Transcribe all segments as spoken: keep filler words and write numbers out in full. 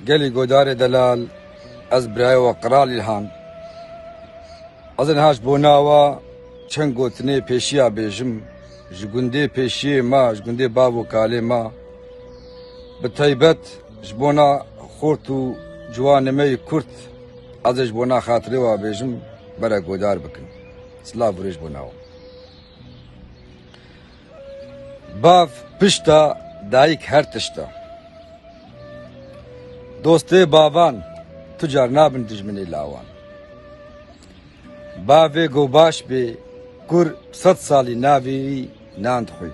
Gelî godarê delal, ez birayê we Qral Îlhan. Ez ê niha ji bona we çend gotinê pêşiya bêjim, ji gundê pêşiyê me, ji gundê bav û kalê me. Bi taybet ji bona xort û ciwanê me yê Kurd, ez ê ji bona xatirê we bêjim, bere godar bikin. Silav û rêz ji bona we. Bav pişt e, dayik her tişt e. Dostê bavan tu car nabin dijminê lawan. Bavê ku baş bê, kur sed salî navê wî nan dixwî.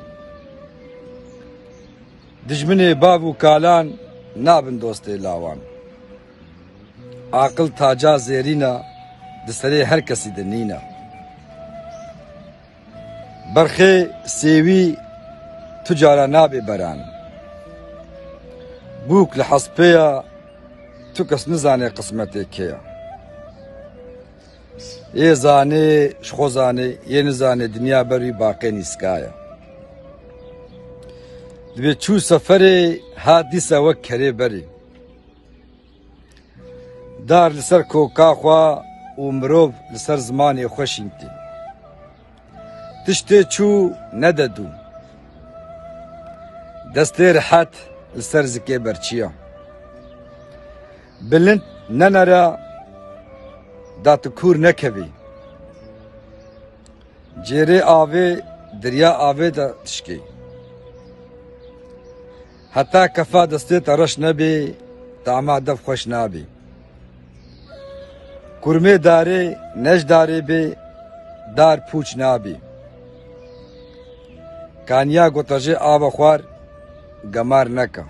Dijminê bav û kalan nabin dostê lawan. Aqil taca zêrîn e, di serê her kesî de nîn e. Berxê sêwî tu cara nabe beran. Bûk li hespê ye, tu kes nizane qismetê kê ye. Yê zanê, ji xwe zanê, yê nizanê dinya ber wî baqê nîska ye. Dibê çû seferê, hat dîsa wek kerê berê. Dar li ser koka xwe û mirov li ser zimanê xwe şîntî. Tiştê çû nede dû. Destê rihet li ser zikê berçiya. Bilind nenere da tu kûr nekevî. Cêrê avê, derya avê de tişkê. Heta kefa destê te reş nebê, tama dev xweş nabê. Kurmê darê ne ji darê bê, dar pûç nabê. Kaniya ku te jê ava xwar, gemar neke.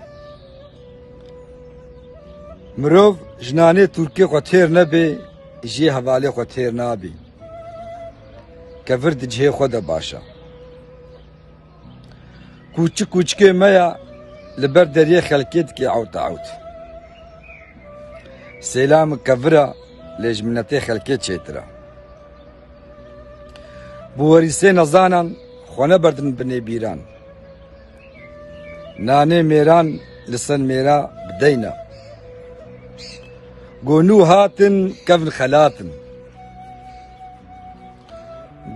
Mirov ji nanê tûrkê xwe têr nebê, jê hevalê xwe têr nabê. Kevir di cihê xwe de baş e. Kûçik kûçikê me ya li ber deriyê xelkê dike ewt ewt. Sêlam kevir e, lê ji minetê xelkê çêtir e. Bi werîsê nezanan xwe neberdin binê bîran. Nanê mêran li ser mêra bideyne. Go nû hatin kevin xelatin.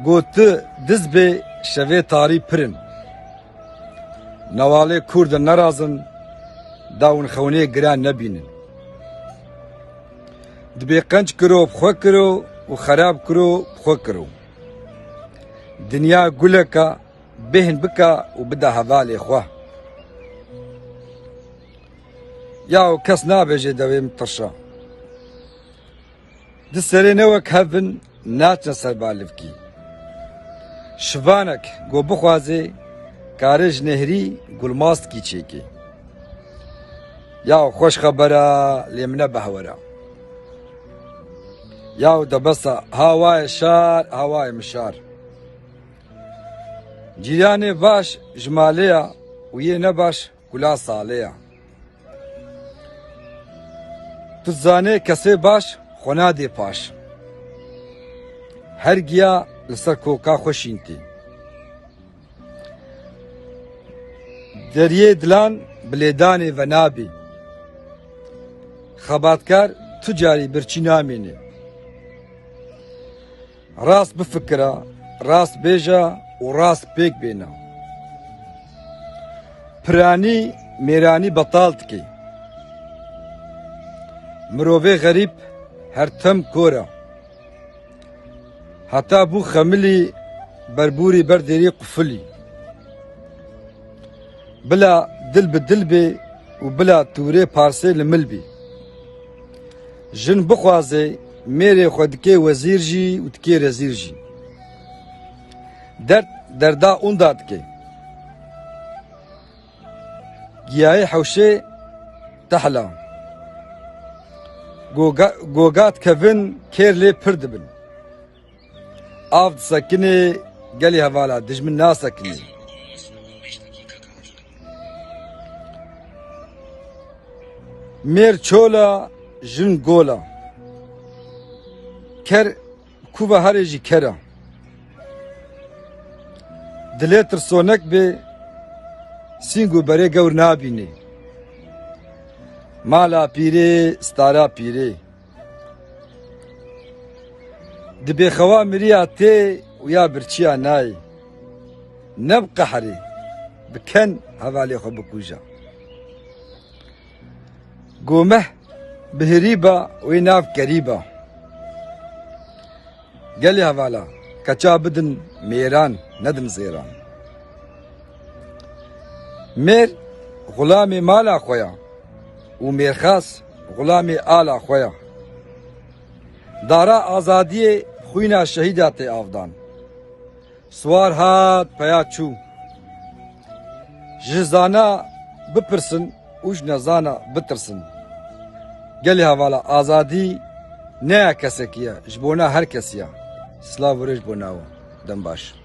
Go tu diz bê şevê tarî pir in. Newalê kûr de nerazin, da hûn xewnê giran nebînin. Dibê qenc kiro bi xwe kiro û xerab kiro bi xwe kiro. Dinya guleka bêhn bika û bida hevalê xwe. Yaw kes nabêje dewê min tirşa. Di serê ne wek hev in, naçine ser balivkî. Şivanek go bixwazê, kare ji nehrî gulmastkî çêkê. Yaw xweş xebera, lê min ne behwera. Yaw de bes e, ha wayê şar, ha wayê min şar. Cîranê baş ji malê ya û yê nebaş kula salê ya. Tu zanê kesê baş xwe nadê paş. Her giya li ser koka xwe şîntî. Deriyê dilan bi lêdanê venabî. Xebatkar tu carî birçî namînê. Rast bifikira, rast bêja û rast pêk bêna. Piranî mêranî betal dike. Mirovê xerîb her tim kor e. Heta bû xemilî berbûrî ber dêrî qufilî. Bila dil bi dil bê û bila tûrê parsê li mil bî. Jin bixwaze mêrê xwe dike wezîr jî û dike rezîr jî. Derd derda unda dike. Giyayê hewşê tehla. Goga, goga dikevin kêr lê pir dibin. Av disekinê gelî hevala dijmin nasekinê. Mêr çola, jin gola. Ker kuva herê jî kera. Dilê tirsonek bê, sîng û berê gewr nabînê. Mala pîrê, stara pîrê. Di bêxewa miriya tê û ya birçiya nayê. Ne bi qehrê, bi ken hevalê xwe bikuje. Gomeh bi hirî be wê nav kerî be. Gelê hevala, keça bidin mêran, nedin zêran. Mêr xulamê mala xwe ya û mêrxas xulamê ala xwe ya. Dara azadiyê xwîna şehîda tê avdan. Siwar hat peya çû. Ji zana bipirsin û ji nezana bitirsin. Gelê hevala, azadî ne ya kesekî ye, ji bona her kesî ye. Silav û rêz bona we. Dem baş.